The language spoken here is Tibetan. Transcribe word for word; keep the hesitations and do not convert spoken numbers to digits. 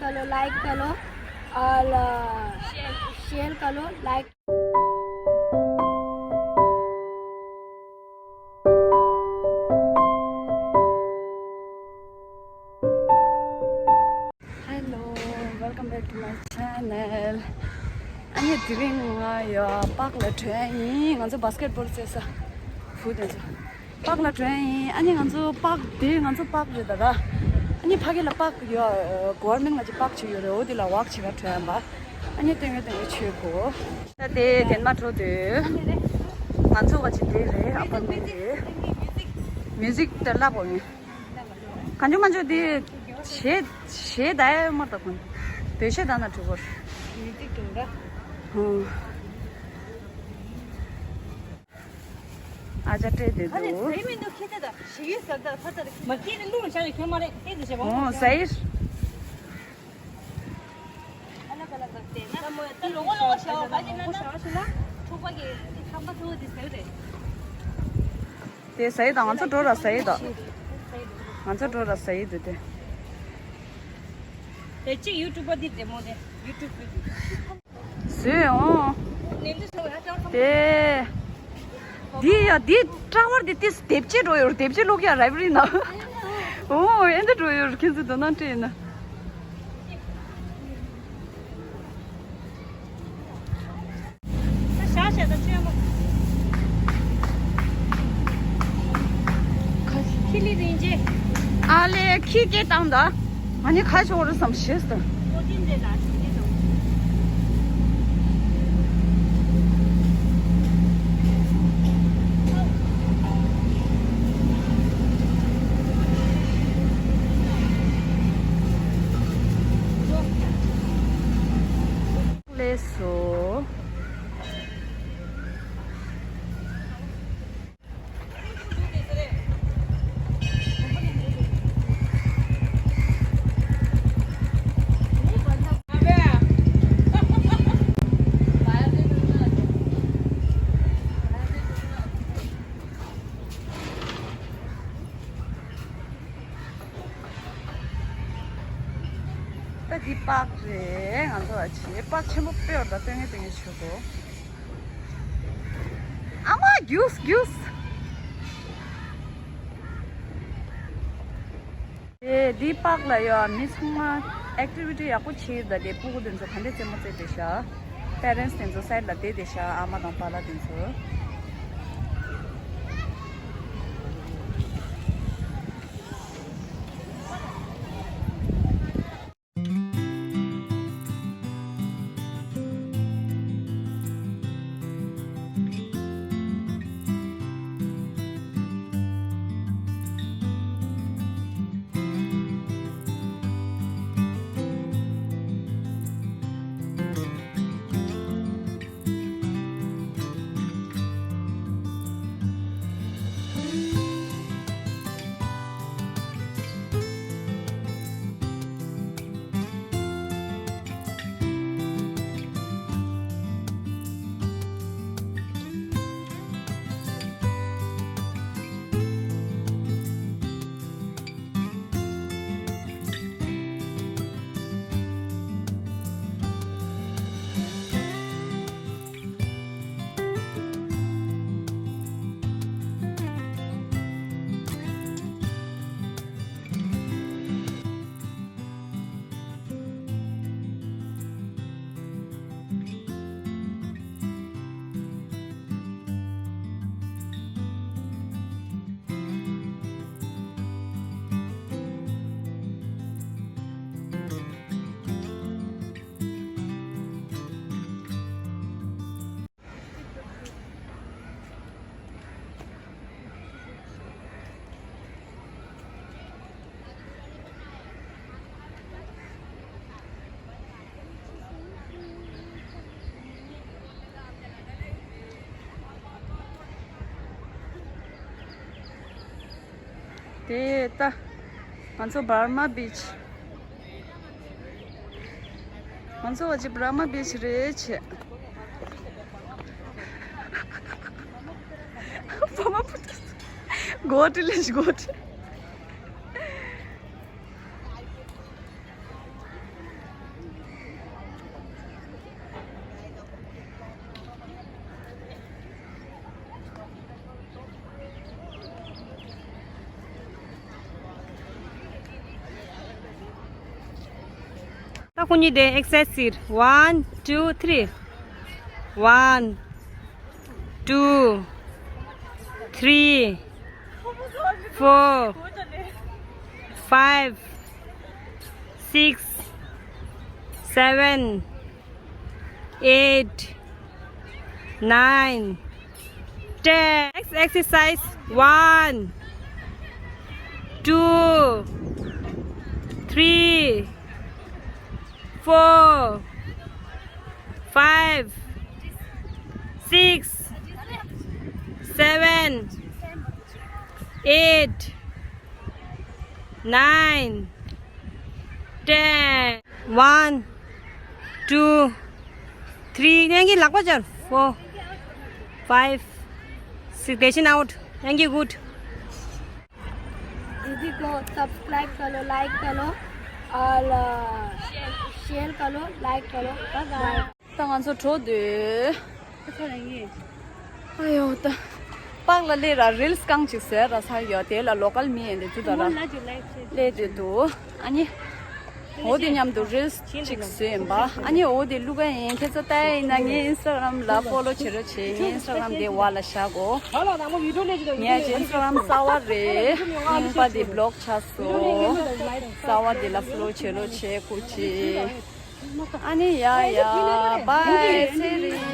करो, लाइक करो और शेयर करो, like. Hello, welcome back to my channel. ཨ་ནི་དེ་རིང་ང་ཡ་པཱག་ལ་འགྲོ་ཡ་ཡིན། ང་ཚོ་བཱ་སི་ཀེཊ་བོལ་རྩེ་ས་བུ་དེ་ཚོ་པཱག་ལ་འགྲོ་ཡ་ཡིན། ཨ་ནི་ང་ཚོ་པཱག་དེ་ང་ཚོ་པཱག་རེད་ད་ར། ཨ་ནི་ཕ་གི་ལ་པཱག་ཡ་གོ་ཝར་མེན་ཊ་ང་ཚོ་པཱག་བྱེད་ཡོད་རེད། འོ་དེ་ལ་ཝོག་བྱེད་ག་འགྲོ་ཡ་ཡིན་པ། ཨ་ནི་སྟོན་གི་སྟོན་གི་ཆོས་གོ། ད་དེ་དེན་མ་འགྲོ་དུས་ང་ཚོ་ག་ཅིག་དེ་རེད། ཨ་པར་མེན་ཊ་རེད། མིའུ་ཟིག་དེ་ལབ་འོ་ངས། གང་བྱུང་མ་བྱུང་དེ་གཞས་གཞས་ད་ཡ་མ་ད་གོ། བོད་གཞས་ད་ན་གྲུ་གོར། མིའུ་ཟིག་དུང་ར། ཧུང་། ཨ་ཅག་སྤྲད་དེ་ཨ་ནི་འདུག་ཟེར་མི་འདུག་ཁྱེད་ད་ཞིག་ཡོད་ཟེར་ད་ཁ་ད་མ་སྐྱེས་ནས་ལུང་བྱ་ཡི་ཁྱོད་མ་རེད་ཨེ་ཟེར་བྱས་པ། ཨོ་ཟེར། ཨ་ལ་ག་ལ་ག་དེ་ན་ད་རོང་བ་ལོག་བྱ་བ་ག་ཅི་ན་ན་ཐུག་པ་གི་ཁམས་པ་ཐུག་དེ་ཟེར་རེད། དེ་ཟེར་དང་ང་ཚོ་འགྲོ་ར་ཟེར་དང་། ང་ཚོ་འགྲོ་ར་ཟེར་དུ་དེ། དེ་གཅིག་ཡུ་ཊུབ་པ་འདི་རེད་མོ་དེ་ཡུ་ཊུབ་བཟོས་འོང་། དེ། འདི་ཡ་འདི་ཀྲག་བར་འདི་ཏིས་དེབ་ཅེ་འགྲོ་ཡོད་དེབ་ཅེ་ལུག་ཡ་རའི་བྷ་རི་ན། ཨོ་ཨེ་འདི་འགྲོ་ཡོད་ཁྱེད་ཚོ་དོ་སྣང་སྤྲད་ན། ཤ་ཤ་དང་ཆོས་མོ། ཁི་ལི་རིན་ཆེན། ཨ་ལེ་ཁི་སྐད་བཏང་ད། ང་ནི་ཁ་ཤོར་བསམ་ཤེས་ད། ཀོ་ཅིན་ཅེ་ལ་ཁི་ལི་དང་། ལགས་སོ། ད་འདི་པཱག་རེད། ང་ཚོ་ཨ་ཆེ་པཱག་ཆེན་པོ་དཔེ་བར་ད་སྟོན་ངེས་སྟོན་ངེས་ཆོད་དོ། ཨ་མ་རྒྱུགས་རྒྱུགས། དེ་འདི་པཱག་ལ་ཡོད་མི་ཚང་མ་ཨེག་ཊི་བི་ཊི་ཡག་པོ་བྱེད་ད། དེ་སྤུ་གུ་དེ་ཚོ་ག་འདྲས་རྩེད་མོ་རྩེ་བསྡད་ཤག་པེ་རེན་ཊི་དེ་ཚོ་སའིཌ་ལ་བསྡད་བསྡད་ཤག་ཨ་མ་དང་པཱ་ལགས་དེ་ཚོ། དེ་ལྟ། ང་ཚོ་བྷར་མ་བིཆ། ང་ཚོ་བ་ཅི་བྷར་མ་བིཆ་རེད་བྱས། བྷར་མ་བིཆ། གོ་ཏི་ལིཤ་གོ་ཏི། ད་ཁོ་གཉིས་དེ་ཨེག་སར་སའི་ཛི། One, two, three. One, two, three, four, five, six, seven, eight, nine, ten. Next exercise. One, two, three, four, five, six, seven, eight, nine, ten. One, two, three. ཡང་གི་ལག་པ་སྦྱར། Four, five, six. དེ་བཞིན་out. ཡང་གི་good. दीदी को सब्सक्राइब कर लो, लाइक कर लो और शेयर कर लो, लाइक कर लो। Bye bye. ད་ང་ཚོ་འགྲོ་འདོད། ཨ་ཡོ་ད། པགས་ལ་སླེབས་ར་རིལ་སི་རྐང་གཅིག་ཟེར་ར་ཚར་ཡོད། དེ་ལ་ལོ་ཀལ་མི་ཡིན་དེ་ཚོ་ད་ར་སླེབས་བསྡད་འདུག་ཨ་ནི། འོ་དེ་མཉམ་དུ་རིལ་སི་གཅིག་བཟོས་ཡིན་པ། ཨ་ནི་འོ་དེ་བླུག་ག་ཡིན། ཁྱེད་ཚོ་ལྟ་ཡིན་ན་ངའི་ཨིན་སི་ཊ་གྷ་རམ་ལ་ཕོ་ལོ་བྱེད་རོགས་བྱེད། ངའི་ཨིན་སི་ཊ་གྷ་རམ་དེ་བ་ལ་བཞག་གོ། ངའི་ཨིན་སི་ཊ་གྷ་རམ་གསར་བ་རེད། རྙིང་པ་དེ་བློག་ཆགས་སོང་། གསར་བ་དེ་ལ་ཕོ་ལོ་བྱེད་རོགས་བྱེད། སྐུ་མཁྱེན། ཨ་ནི་ཡ་ཡ། བཱའི། ཚེ་རིང་།